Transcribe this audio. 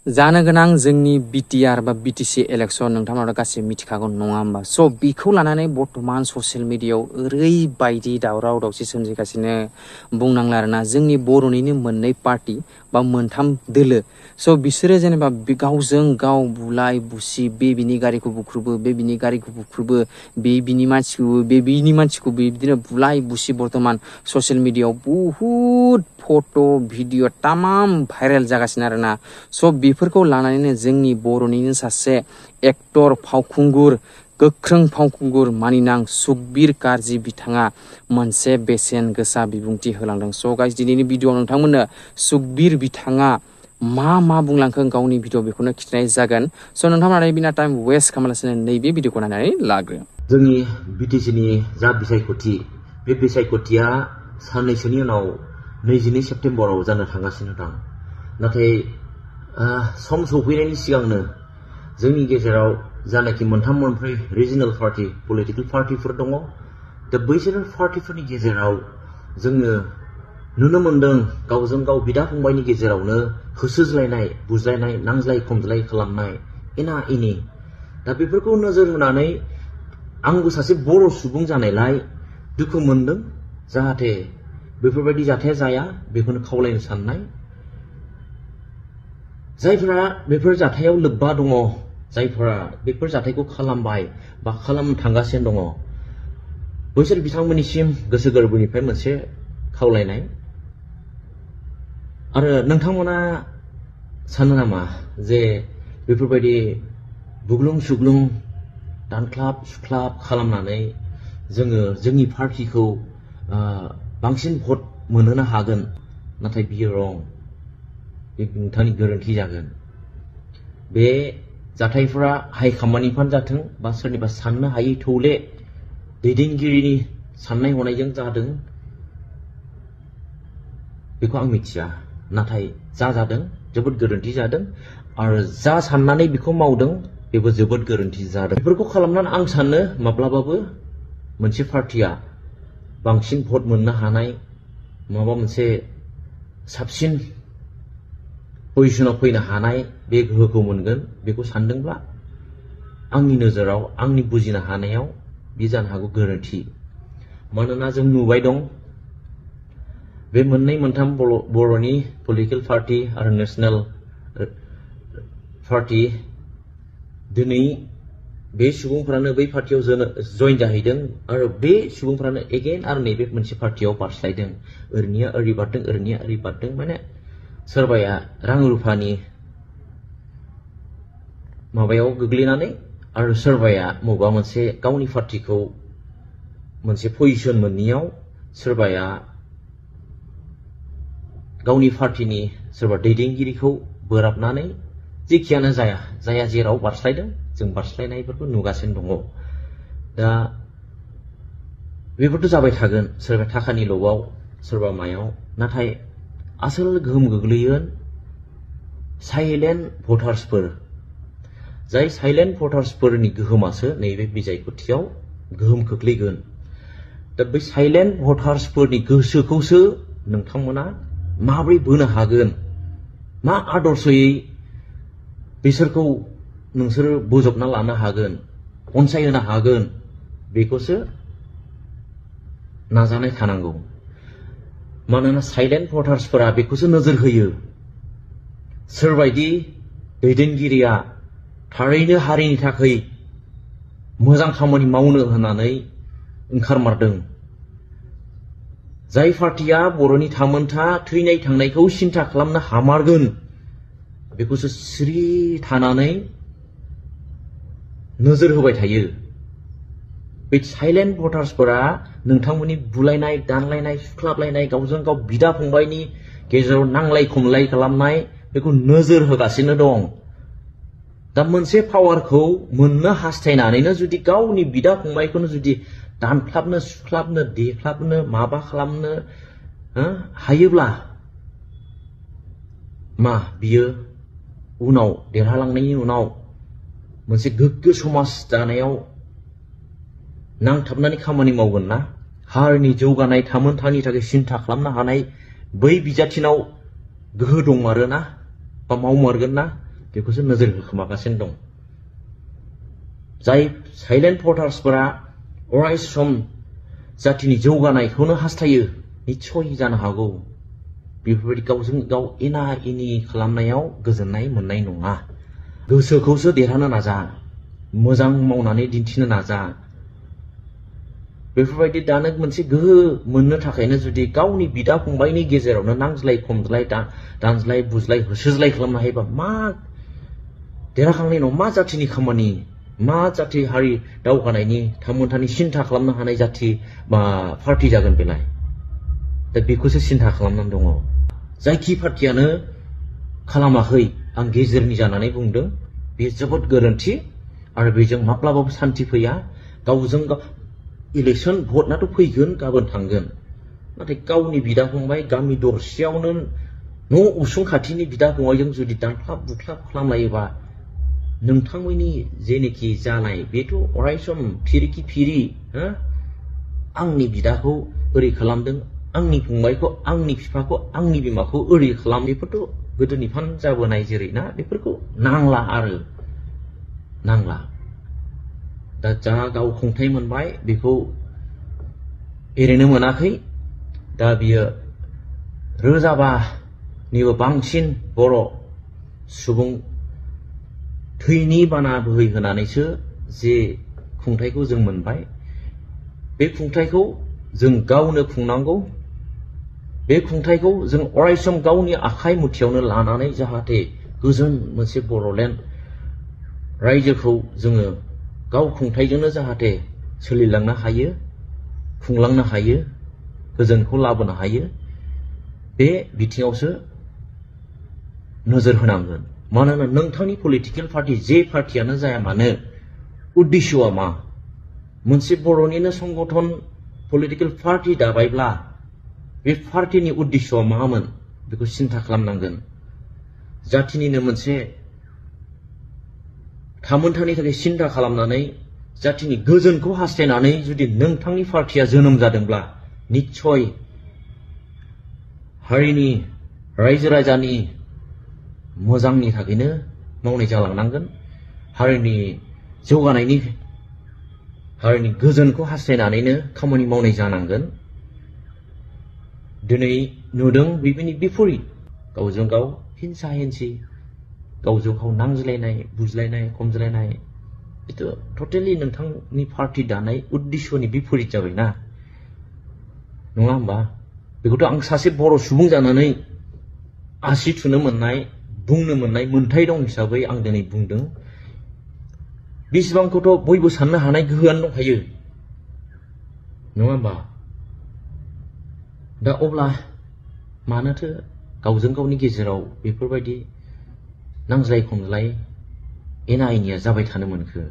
जानो गोनां जोंनि बिटिआर बा बिटिसि इलेक्सन नोंथांमोना गासै मिथिखागौ नङा होमबा स' बिखौ लानानै बर्तमान ससियेल मिडियायाव ओरैबायदि दावराव दावसि सोमजिगासिनो बुंनांला आरोना जोंनि बर'निनो मोननै पार्टी बा मोनथाम दोलो स' बिसोरो जेनेबा गावजों गाव बुलाय बुसि बे बिनि गारिखौ बुख्रुबो बे बिनि गारिखौ बुख्रुबो बे बिनि मानसिखौबो बे बिनि मानसिखौ बिदिनो बुलाय बुसि बर्तमान ससियेल मिडियायाव बुहुद फट' भिडिअ तामाम भाइरेल जागासिनो आरोना स' बेफोरखौ लानानैनो जोंनि बर'निनो सासे एक्टर फावखुंगुर गोख्रों फावखुंगुर मानिनां सुकबिर कार्जि बिथाङा मोनसे बेसेन गोसा बिबुंथि होलांदों स' गाइस दिनैनि भिडिअ'आव नोंथांमोननो सुकबिर बिथाङा मा बुंलांखो गावनि भिडिअ बेखौनो खिन्थानाय जागोन स' नोंथांमोना बिना टाइम वेस्ट खालामालासिनो नैबे भिडिअ'खौ नायनानै लाग्रो जोंनि बिटिसिनि जा बिसायख'थि बे बिसायख'थिया साननैसोनि उनाव 22 सेप्तेम्बराव जानो थांगासिनो दं नाथाय सम सफैनायनि सिगांनो जोंनि गेजेराव जानाखि मोनथाम मोनब्रै रिजनेल पार्टी पलिटिकल पार्टीफोर दङ दा बैसोर पार्टीफोरनि गेजेराव जोङो नुनो मोनदों गावजों गाव बिदा फंबायनि गेजेरावनो होसोज्लायनाय बुज्लायनाय नांज्लाय खमज्लाय खालामनाय एना एनि दा बेफोरखौ नोजोर होनानै आंबो सासे बर' सुबुं जानायलाय दुखु मोनदों जाहाथे बेफोरबायदि जाथाया जाया बेखौनो खावलायनो साननाय जायफोरा बेफोर जाथायाव लोब्बा दङ जायफोरा बेफोर जाथायखौ खालामबाय बा खालामनो थांगासिनो दङ बैसोर बिथांमोननिसिम गोसो गोरबोनिफ्राय मोनसे खावलायनाय आरो नोंथांमोना सानो नामा जे बेफोरबायदि बुग्लुं सुग्लुं दानख्लाब सुख्लाब खालामनानै जोङो जोंनि पार्टीखौ बांसिन भट मोनहोनो हागोन नाथाय बियो रं बे नोंथांनि गोरोन्थि जागोन बे जाथायफोरा हाइकमान्डनिफ्राय जाथों बा सोरनिबा साननो हायै थौले दैदेनगिरिनि साननाय हनायजों जादों बेखौ आं मिथिया नाथाय जा जादों जोबोद गोरोन्थि जादों आरो जा साननानै बेखौ मावदों बेबो जोबोद गोरोन्थि जादों बेफोरखौ खालामनानै आं सानो माब्लाबाबो मोनसे पार्टीया बांसिन भट मोननो हानाय माबा मोनसे साबसिन पजिशनाव फैनो हानाय बे गोहोखौ मोनगोन बेखौ सानदोंब्ला आंनि नोजोराव आंनि बुजिनो हानायाव बे जानो हागौ गोरोन्थि मानोना जों नुबाय दं बे मोननै मोनथाम बर'नि पलिटिकल पार्टी आरो नेशनेल पार्टी दिनै बे सुबुंफ्रानो बै पार्टीयाव जइन जाहैदों आरो बे सुबुंफ्रानो एगेन आरो नैबे मोनसे पार्टीयाव बारस्लायदों ओरैनिया ओरै बारदों ओरैनिया ओरै बारदों माने सोरबाया रां रुफानि माबायाव गोग्लैनानै आरो सोरबाया मबा मोनसे गावनि पार्टीखौ मोनसे पजिशन मोनैयाव सोरबाया गावनि पार्टीनि सोरबा दैदेनगिरिखौ बोराबनानै जेखियानो जाया जेराव बारस्लायदों जों बारस्लायनायफोरखौ नुगासिनो दङ दा बेफोरथ' जाबाय थागोन सोरबा थाखानि लबाव सोरबा मायाव नाथाय आसोल गोहोम गोग्लैयो साइलेन्ट भटार्सफोर जाय साइलेन्ट भटार्सफोरनि गोहोमासो नैबे बिसायख'थियाव गोहोम खोख्लैगोन दा बै साइलेन्ट भटार्सफोरनि गोसोखौसो नोंथांमोना माबोरै बोनो हागोन मा आदर्शयै बिसोरखौ नोंसोरो बोजबना लानो हागोन अनसायहोनो हागोन बेखौसो नाजानाय थानांगौ मानोना साइलेन्ट भटार्सफोरा बेखौसो नोजोर होयो सोरबायदि दैदेनगिरिया थारैनो हारिनि थाखाय मोजां खामानि मावनो होननानै ओंखारमारदों जाय पार्टीया बर'नि थामोनथा थैनाय थांनायखौ सिन्था खालामनो हामारगोन बेखौसो सिरि थानानै नोजोर होबाय थायो बे साइलेन्ट भटार्सफोरा नोंथांमोननि बुलायनाय दानलायनाय सुख्लाबलायनाय गावजों गाव बिदा फंबायनि गेजेराव नांलाय खमलाय खालामनाय बेखौ नोजोर होगासिनो दं दा मोनसे पावारखौ मोननो हास्थायनानैनो जुदि गावनि बिदा फंबायखौनो जुदि दानख्लाबनो सुख्लाबनो देख्लाबनो माबा खालामनो हायोब्ला मा बियो उनाव देरहालांनायनि उनाव मोनसे गोग्गो समाज दानायाव नांथाबनानै खामानि मावगोन ना हारिनि जौगानाय थामोनथानि थाखाय सिन्था खालामनो हानाय बै बिजाथिनाव गोहो दंमारोना बा मावमारगोन ना बेखौसो नोजोर होखोमागासिनो दं जाय साइलेन्ट भटार्सफोरा अराय सम जातिनि जौगानायखौनो हास्थायो निस्सय जानो हागौ बेफोरबायदि गावजों गाव एना एनि खालामनायाव गोजोननाय मोननाय नङा गोसोखौसो देरहानो नाजा मोजां मावनानै दिन्थिनो नाजा बेफोरबायदि दानो मोनसे गोहो मोननो थाखायनो जुदि गावनि बिदा फंबायनि गेजेरावनो नांज्लाय खमज्लाय दानज्लाय बुज्लाय होसोज्लाय खालामनो हायोबा मा देरहाखांनायनि उनाव मा जातिनि खामानि मा जाति हारि दावगानायनि थामोनथानि सिन्था खालामनो हानाय जाति बा पार्टी जागोन बेलाय दा बेखौसो सिन्था खालामनानै दङ जायखि पार्टीयानो खालामाखै आं गेजेरनि जानानै बुंदों बे जोबोद गोरोन्थि आरो बेजों माब्लाबाबो सान्थि फैया गावजों गाव इलेक्शन भटनाथ' फैगोन गाबोन थांगोन नाथाय गावनि बिदा फंबाय गामि दरसेयावनो न' उसुं खाथिनि बिदा फंबायजों जुदि दानख्लाब बुख्लाब खालामलायोबा नोंथांमोननि जेनेखि जानाय बेथ' अराय सम फिरिखि फिरि आंनि बिदाखौ ओरै खालामदों आंनि फंबायखौ आंनि बिफाखौ आंनि बिमाखौ ओरै खालाम बेफोरथ' गोदोनिफ्रायनो जाबोनाय जेरै ना बेफोरखौ नांला आरो नांला दा जा गाव खुंथाय मोनबाय बेखौ एरैनो मोनाखै दा बियो रोजाबानिबो बांसिन बर' सुबुं थैनि बाना बोहैहोनानैसो जे खुंथायखौ जों मोनबाय बे खुंथायखौ जों गावनो खुंनांगौ बे खुंथायखौ जों अरायसम गावनि आखाइ मुथियावनो लानानै जाहाथे गोजोन मोनसे बर'लेण्ड रायजोखौ जोङो गाव खुंथायजोंनो जाहाथे सोलिलांनो हायो खुंलांनो हायो गोजोनखौ लाबोनो हायो बे बिथिङावसो नोजोर होनांगोन मानोना नोंथांनि पलिटिकेल पार्टी जे पार्टीयानो जाया मानो उद्देश्यआ मा मोनसे बर'निनो संगठन पलिटिकेल पार्टी दाबायब्ला बे पार्टीनि उद्देश्यआ मामोन बेखौ सिन्था खालामनांगोन जातिनिनो मोनसे थामोनथानि थाखाय सिन्था खालामनानै जातिनि गोजोनखौ हास्थायनानै जुदि नोंथांनि पार्टीया जोनोम जादोंब्ला निस्सय हारिनि रायजो राजानि मोजांनि थाखायनो मावनाय जालांनांगोन हारिनि जौगानायनि हारिनि गोजोनखौ हास्थायनानैनो खामानि मावनाय जानांगोन दिनै नुदों बेनि बिपरित गावजों गाव हिंसा हिंसि गावजों गाव नांज्लायनाय बुज्लायनाय खमज्लायनाय बेथ' टटेलि नोंथांनि पार्टी दानाय उद्देश्यनि बिपरित जाबायना नङा होमबा बेखौथ' आं सासे बर' सुबुं जानानै आसि थुनो मोननाय बुंनो मोननाय मोन्थाय दं हिसाबै आं दिनै बुंदों बेसेबांखौथ' बयबो साननो हानाय गोहोआनो दंखायो नङा होमबा दा अब्ला मानोथो गावजों गावनि गेजेराव बेफोरबायदि नांज्लाय खमज्लाय एना एनिया जाबाय थानो मोनखो